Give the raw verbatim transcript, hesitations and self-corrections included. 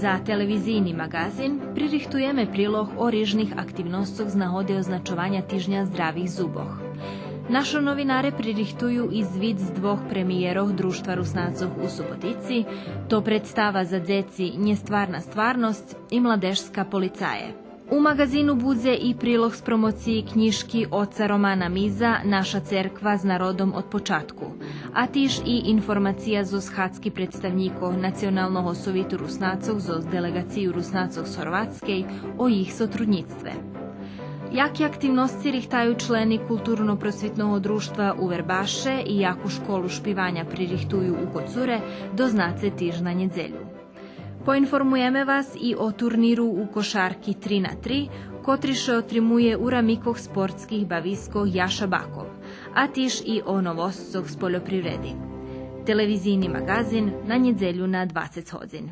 За телевизийни маґазин пририхтуєме прилог о рижних активносцох з нагоди означованя Тижня здравих зубох. Нашо новинаре пририхтую и звит з двох премиєрох Дружтва Руснацох у Суботици, то представа за дзеци Нєстварна стварносц и Младежска полицая. У маґазину будзе и прилог з промоциї кнїжки оца Романа Миза Наша церква з народом од початку, а тиж и информация зоз схадзки представнїкох Националного совиту Руснацох зоз делеґацию Руснацох з Горватскей о їх сотруднїцтве. Яки активносци рихтаю члени Културно-просвитного дружтва у Вербаше и яку школу шпиваня пририхтую у Коцуре, дознаце тиж на нєдзелю. Поинформуєме вас и о турниру у кошарки три на три, котри ше отримує у рамикох спортских бавискох Яша Баков, а тиж и о новосцох з польопривреди. Телевизийни маґазин на нєдзелю на двацец годзин.